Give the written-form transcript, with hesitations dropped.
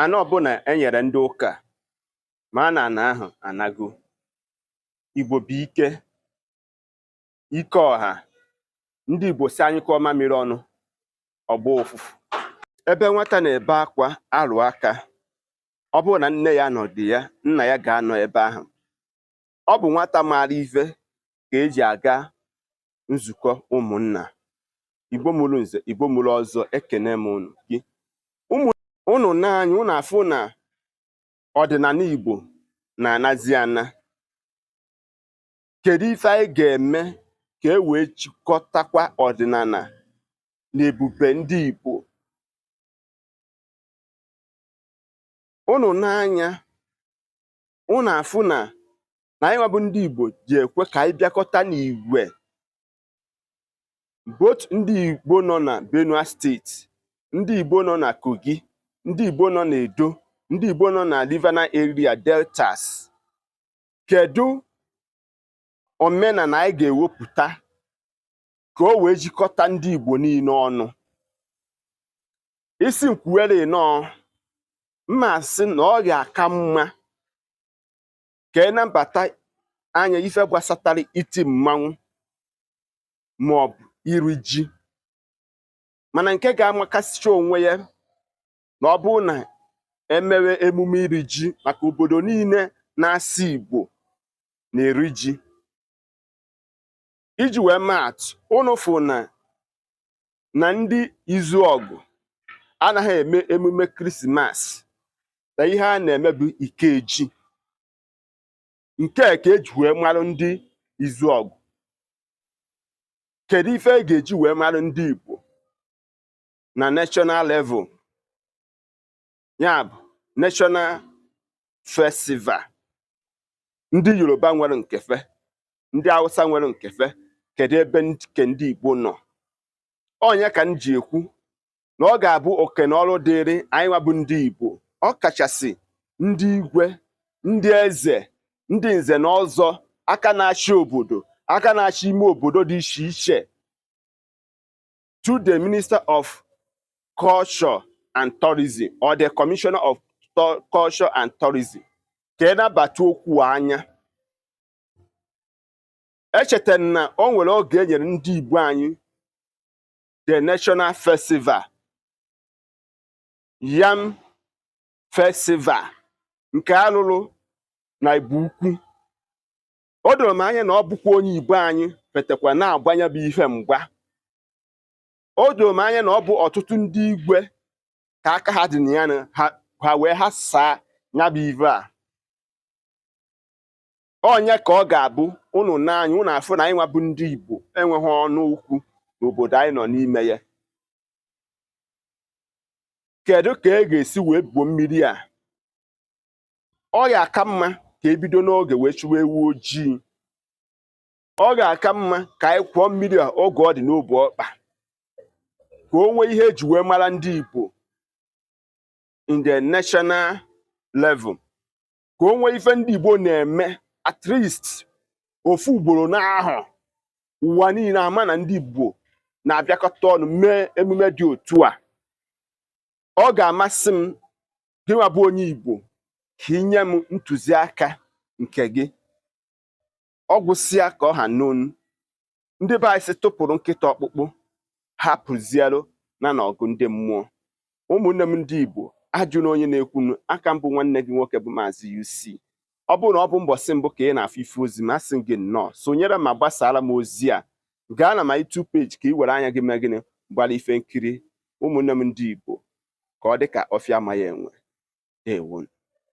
Ana ọbụla e nyere ndị ụka, ma na ana ahụ anago. Igbo bụ ike, ike ọha. Ndị Igbo si anyị kụọ mamịrị ọnụ, ọ gbọọ ụfụfụ. Ebe nwata na-ebe akwa arụ aka, ọ bụrụ na nne ya nọdụ ya, nna ya ga-anọ ebe ahụ. Ọ bụ nwata maara ife ka eji aga nzukọ ụmụnna. Igbo mụrụ nze, Igbo mụrụ ọzọ, ekene m unu gị. Ụmụ unu n'anya unu afụ na ọdịnala Igbo na-anazi ana. Kedu ife anyị ga-eme ka e wee chịkọtakwa ọdịnala na ebube ndị Igbo? Unu n'anya unu afụ na na anyị nwa bụ ndị Igbo ji ekwe ka anyị bịakọta n'igwe, both ndị Igbo nọ na Benue Steeti, ndị Igbo nọ na Kogi, ndị Igbo nọ na Edo, ndị Igbo nọ na Riverine area, Deltas. Kedu omenala anyị ga-ewepụta ka o wee jikọta ndị Igbo niile ọnụ? Isi nkwuwere nọọ mma sị na ọ ga-aka mma ka e nabata anya ife gbasatara iti mmanwụ maọbụ iri ji, mana nke ga-amakasịcha onwe ya na ọ bụrụ na emewe emume iri ji, maka obodo niile na-asụ Igbo na-eri ji. Iji wee maa atụ, unu fụ na na ndị Izuọgụ anaghị eme emume Krismas, na ihe a na-eme bụ Ikeji, nke a ka eji wee mara ndị Izuọgụ. Kedu ife e ga-eji wee mara ndị Igbo na national level, ya bụ national festival? Ndị Yoruba nwere nke fe, ndị Hausa nwere nke fe, kedu ebe nke ndị Igbo nọ? Onye ka m ji ekwu na ọ ga-abụ oke na ọrụ dịrị anyị nwa bụ ndị Igbo, ọ kachasị ndị igwe, ndị eze, ndị nze na ọzọ, aka na-achị obodo, aka na-achị ime obodo dị iche iche, to the Minister of Culture and Tourism or the Commissioner of Culture and Tourism, ka ị nabata okwu anya. Echetara na o nwere oge e nyere ndị Igbo anyị the National Festival, Yam Festival, nke alụrụ na Igbo Ukwu. O doro m anya na ọ bụkwa onye Igbo anyị fetekwa na-agbanye bụ ife mgba. O doro m anya na ọ bụ ọtụtụ ndị igwe ka aka ha dị na ya na ha wee ha saa ya bụ ife a. Onye ka ọ ga-abụ unu n'anya unu afụ na anyị nwa bụ ndị Igbo enweghị ọnụ okwu n'obodo anyị nọ n'ime ya. Kedu ka e ga-esi wee buo mmiri a? Ọ ga-aka mma ka ebido n'oge wee chụwa ewu ojii. Ọ ga-aka mma ka anyị kwụọ mmiri a oge ọ dị n'obu ọkpa, ka o nwee ihe eji wee mara ndị Igbo in the national level, ka o nwee ife ndị Igbo na-eme at least ofu ugboro n'ahọ, ụwa niile ama na ndị Igbo na-abịakọta ọnụ mee emume dị otu a. Ọ ga-amasị m gị nwa bụ onye Igbo ka ị nye m ntụziaka nke gị. Ọ gwụsịa ka ọ ha n'onu. Ndị be anyị sị tụpụrụ nkịta ọkpụkpụ, hapụzielu na na ọgụ ndị mmụọ. Ụmụnne m ndị Igbo, ajụ na onye na-ekwunu aka mbụ nwanne gị nwoke bụ Maazị UC. Ọ bụrụ na ọ bụ mbọsị mbụ ka ị na-afụ ife ozi m, asị m gị nnọọ, sonyere ma gbasara m ozi a. Gaa na ma YouTube page ka ị were anya gị mee gịnị, gbara ife nkiri. Ụmụnne m ndị Igbo, ka ọ dị ka ọfịa amaghị enwe. Ndewo.